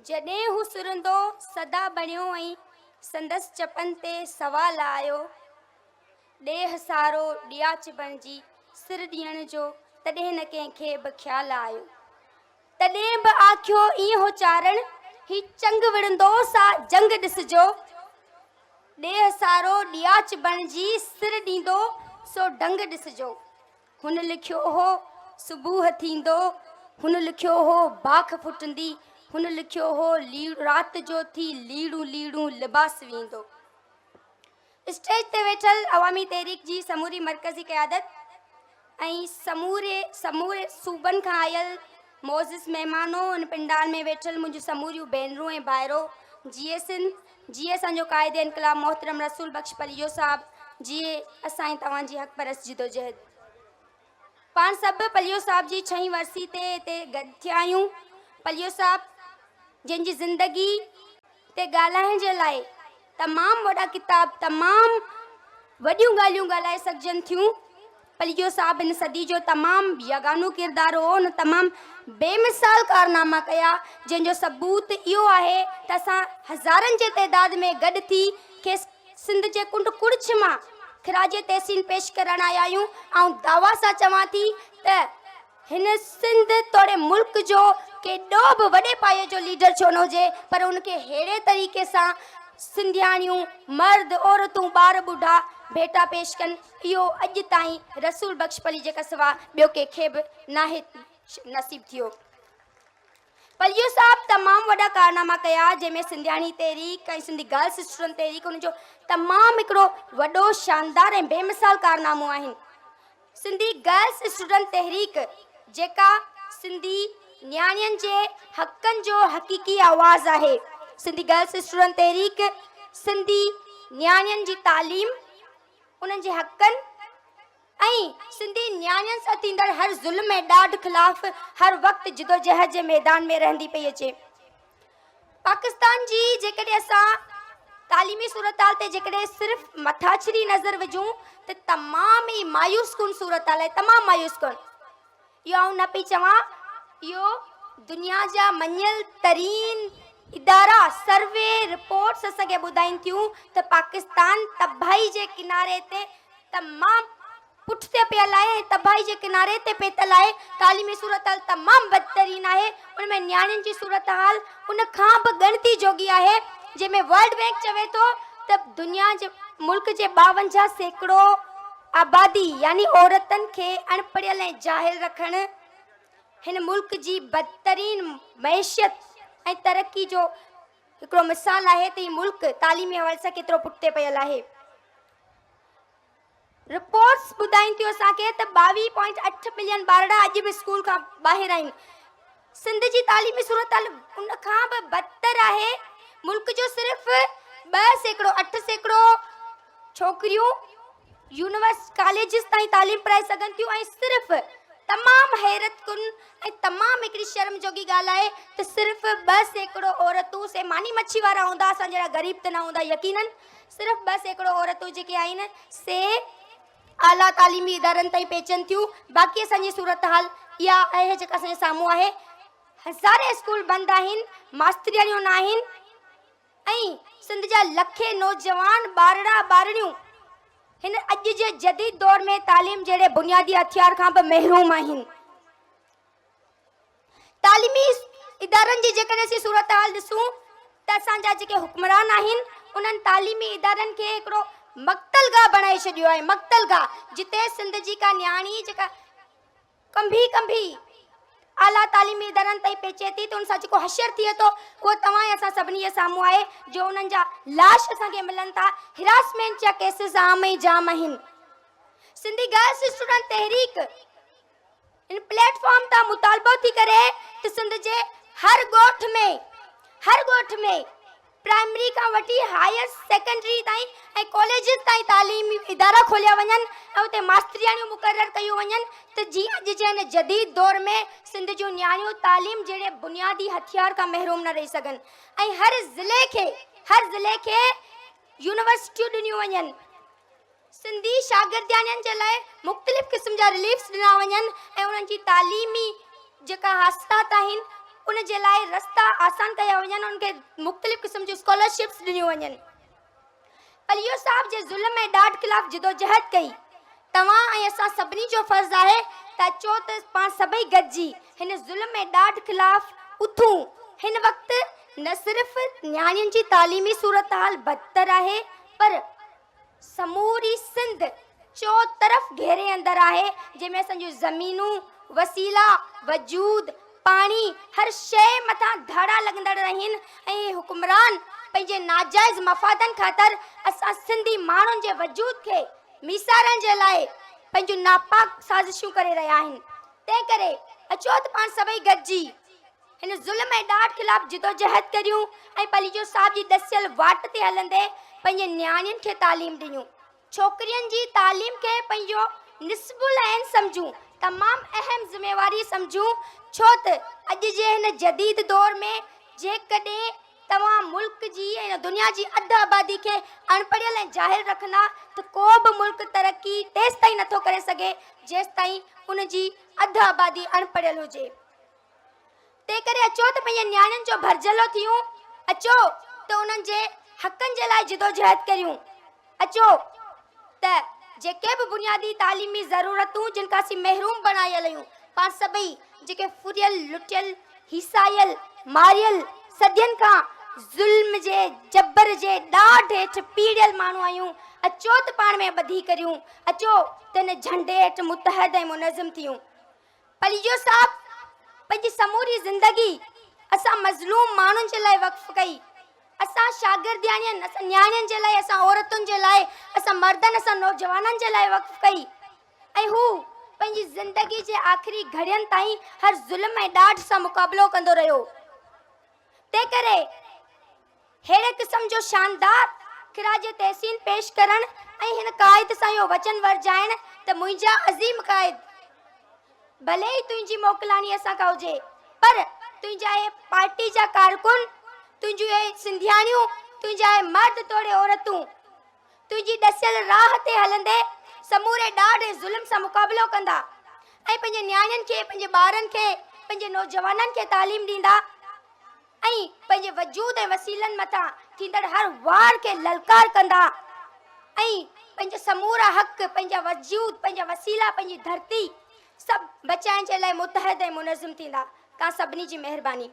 جڏهن هو سرندو صدا بڻيو ۽ سندس چپن تي سوال آيو، ڏيهه سارو ڏياچ بڻجي سر ڏيڻ جو تڏهن نه ڪنهن کي به خيال آيو. تڏهن به آکيو ائين هو چارڻ، هي چنگ وڙهندو سا جنگ ڏسجو. ڏيهه سارو ڏياچ بڻجي سر ڏيندو سو ڍنگ ڏسجو. هن لکيو هو صبح ٿيندو، هن لکيو هو باک ڦٽندي، هن لکيو هو رات جو ٿي ليڙون ليڙون لباس ويندو. اسٽيج تي ويٺل عوامي تحريڪ جي سموري مرڪزي قيادت ۽ سموري سموري صوبن کان آيل معزز مهمانو، ان پنڊال ۾ ويٺل منهنجون سموريون ڀينرون ۽ ڀائرو، جيئي سنڌ، جيئي اسان جو قائد انقلاب محترم رسول بخش پليجو صاحب، جيئي اسان ۽ توهان جي حق پرست جدوجهد. پاڻ سڀ پليجو صاحب جي ڇهين ورسي تي هتي گڏ ٿيا آهيون. پليجو صاحب جنهن جي زندگي تي ڳالهائڻ جي لاء تمام وڏا ڪتاب تمام وڏيون ڳالهيون ڳالهائي سگهجن ٿيون. پليجو صاحب هن صدي جو تمام يگانو ڪردار هو. هن تمام بي مثال ڪارناما ڪيا، جنهن جو ثبوت اهو آهي ته اسان هزارن جي تعداد ۾ گڏ ٿي کيس سنڌ جي ڪنڊ ڪڙڇ مان خراج تحسين پيش ڪرڻ آيا آهيون. آئون دعويٰ سان چوان ٿي ته هن سنڌ توڙي ملڪ جو ڪيڏو به وڏي پايي جو ليڊر ڇو نه هجي پر ان کي ههڙي طريقي سان سنڌياڻيون، مرد، عورتون، ٻار ٻڍا ڀيٽا پيش ڪن اهو اڄ تائين رسول بخش پليجي کان سوا ٻيو ڪنهن کي به ناهي نصيب ٿيو. پليجو صاحب تمام وڏا ڪارناما ڪيا جنهن ۾ سنڌياڻي تحريڪ ۽ سنڌي گرلس اسٽوڊنٽ تحريڪ ان جو تمام هڪڙو وڏو شاندار ۽ بيمثال ڪارنامو آهن. سنڌي گرلس اسٽوڊنٽ تحريڪ جيڪا سنڌي نياڻين جي حقن جو حقيقي آواز آهي. سنڌي گرلس اسٽوڊنٽ تحريڪ سنڌي نياڻين جي تعليم، انهن جي حقن ۽ سنڌي نياڻين سان ٿيندڙ هر ظلم ۽ ڏاڍ خلاف هر وقت جدوجهد جي ميدان ۾ رهندي پئي اچي. پاڪستان جي جيڪڏهن اسان تعليمي صورتحال تي جيڪڏهن صرف مٿاڇري نظر وجهون ته تمام ئي مايوس ڪن صورتحال آهي تمام مايوس ڪن اهو آئون نه پئي چوان اهو دنيا جا مڃيل ترين ادارا سروي رپورٽس اسان کي ٻڌائين ٿيون ته پاڪستان تباهي جي ڪناري تي تمام پٺتي پيل آهي ۽ تباهي جي ڪناري تي پيتل آهي، تعليمي صورتحال تمام بدترين آهي، ان ۾ نياڻين جي صورتحال ان کان به ڳڻتي جوڳي آهي، جنهن ۾ ورلڊ بئنڪ چوي ٿو ته دنيا جي ملڪ جي 52% آبادي يعني عورتن کي اڻپڙهيل ۽ جاهل رکڻ هن ملڪ جي بدترين معيشت ۽ ترقي جو هڪڙو مثال آهي ته هي ملڪ تعليمي حوالي سان ڪيترو پٺتي پيل آهي. رپورٽس ٻڌائين ٿيون اسان کي ته 22 پوائنٽ اٺ ملين ٻارڙا اڄ به اسڪول کان ٻاهر آهن. سنڌ جي تعليمي صورتحال ان کان به بدتر آهي. ملڪ جو صرف 2% 8% ڇوڪريون يونيورسٽي ڪاليجز تائين تعليم پرائي سگهن ٿيون ۽ صرف تمام حيرت ڪن ۽ تمام هڪڙي شرم جوڳي ڳالهه آهي ته صرف 2% عورتون سي ماني مڇي وارا هوندا اسان جهڙا غريب ته نه هوندا يقينن صرف 2% عورتون جيڪي آهن سي اعليٰ تعليمي ادارن تائين پهچن ٿيون باقي اسان جي صورتحال اها آهي جيڪا اسان جي سامهون آهي هزارين اسڪول بند آهن ماسترياڻيون نه آهن ۽ سنڌ جا لکين نوجوان ٻارڙا ٻارڙيون هن اڄ جي جديد دور ۾ تعليم جهڙي بنيادي هٿيار کان به محروم آهن. تعليمي ادارن جي جيڪڏهن اسين صورتحال ڏسون ته اسان جا جيڪي حڪمران آهن انهن تعليمي ادارن کي هڪڙو مقتل گاهه بڻائي ڇڏيو آهي مقتل گاهه جتي سنڌ جي ڪا نياڻي جيڪا ڪنڀي ڪنڀي اعليٰ تعليمي ادارن تائين پهچي ٿي ته ان سان جيڪو حشر ٿئي ٿو اهو توهان ۽ اسان سڀني جي سامهون آهي جو انهن جا لاش اسان کي ملن ٿا هراسمينٽ جا ڪيسز عام ۽ جام آهن سنڌي گرلس اسٽوڊنٽ تحريڪ ان پليٽ فارم تان مطالبو ٿي ڪري ته سنڌ جي هر ڳوٺ ۾ هر ڳوٺ ۾ پرائمري کان وٺي هائير سيڪنڊري تائين ۽ ڪاليجز تائين تعليمي ادارا کوليا وڃن ۽ اتي ماسترياڻيون مقرر ڪيون وڃن ته جيئن اڄ جي هن جديد دور ۾ سنڌ جون نياڻيون تعليم جهڙي بنيادي هٿيار کان محروم نه رهي سگهن ۽ هر ضلعي کي هر ضلعي کي يونيورسٽيون ڏنيون وڃن. سنڌي شاگردياڻين جي لاء مختلف قسم جا رليفس ڏنا وڃن ۽ انهن جي تعليمي جيڪا حاصلات آهن ان جي لاء رستا آسان ڪيا وڃن، ان کي مختلف قسم جون اسڪالرشپس ڏنيون وڃن. پليجو صاحب جي ظلم ۽ ڏاڍ خلاف جدوجهد ڪئي. توهان ۽ اسان سڀني جو فرض آهي ته اچو ته پاڻ سڀئي گڏجي هن ظلم ۽ ڏاڍ خلاف اٿون. هن وقت نه صرف نياڻين جي تعليمي صورتحال بدتر آهي پر سموري سنڌ چوطرف گهيري اندر آهي جنهن ۾ اسان جون زمينون، وسيلا، وجود، پاڻي، هر شيء مٿان ڌاڙا لڳندڙ آهن ۽ اهي حڪمران پنهنجي ناجائز مفادن خاطر اسان سنڌي ماڻهن جي وجود کي ميسارڻ جي لاء پنهنجون ناپاڪ سازشون ڪري رهيا آهن تنهن ڪري اچو ته پاڻ سڀئي گڏجي هن ظلم ۽ ڏاڍ خلاف جدوجهد ڪريون ۽ پليجو صاحب جي ڏسيل واٽ تي هلندي پنهنجي نياڻين کي تعليم ڏنيون. ڇوڪرين جي تعليم کي پنهنجو نصب العين سمجهون، تمام اهم ذميواري سمجهون ڇو ته اڄ جي هن جديد دور ۾ جيڪڏهن توهان ملڪ جي ۽ دنيا جي اڌ آبادي کي اڻپڙهيل ۽ جاهل رکندا ته ڪو به ملڪ ترقي تيستائين نٿو ڪري سگهي جيستائين ان جي اڌ آبادي اڻپڙهيل هجي. تنهنڪري اچو ته پنهنجي نياڻين جو ڀرجهلو ٿيون، اچو ته انهن جي حقن جي لاء جدوجهد ڪريون، اچو ته جيڪي به بنيادي تعليمي ضرورتون جن کان اسين محروم بڻايل آهيون، پاڻ سڀئي جيڪي ڦريل، لٽيل، هيسايل، ماريل، صدين کان ظلم جي جبر جي ڏاڍ هيٺ پيڙيل ماڻهو آهيون، اچو ته پاڻ ۾ ٻڌي ڪريون، اچو ته هن جهنڊي هيٺ متحد ۽ منظم ٿيون. پليجو صاحب پنهنجي سموري زندگي اسان مظلوم ماڻهن جي لاء وقف ڪئي. اسان شاگردياڻين، اسان نياڻين جي لاء، اسان عورتن جي لاء، اسان مردن، اسان نوجوانن جي لاء وقف ڪئي ۽ هو پنهنجي زندگي جي آخري گهڙين تائين هر ظلم ۽ ڏاڍ سان مقابلو ڪندو رهيو. تنهنڪري ههڙي قسم جو شاندار خراج تحسين پيش ڪرڻ ۽ هن قائد سان اهو وچن ورجائڻ ته منهنجا عظيم قائد! ڀلي ئي تنهنجي موڪلاڻي اسان کان هجي پر تنهنجا اهي پارٽي جا ڪارڪن، تنهنجون اهي سنڌياڻيون، تنهنجا اهي مرد توڙي عورتون تنهنجي ڏسيل راهه تي هلندي سموري ڏاڍ ۽ ظلم سان مقابلو ڪندا ۽ پنهنجي نياڻين کي، پنهنجي ٻارن کي، پنهنجي نوجوانن کي تعليم ڏيندا. ۽ پنهنجي وجود ۽ وسيلن مٿان ٿيندڙ هر وار کي للڪار ڪندا ۽ پنهنجا سمورا حق، پنهنجا وجود، پنهنجا وسيلا، پنهنجي ڌرتي سڀ بچائڻ جي لاء متحد ۽ منظم ٿيندا. توهان سڀني جي مهرباني.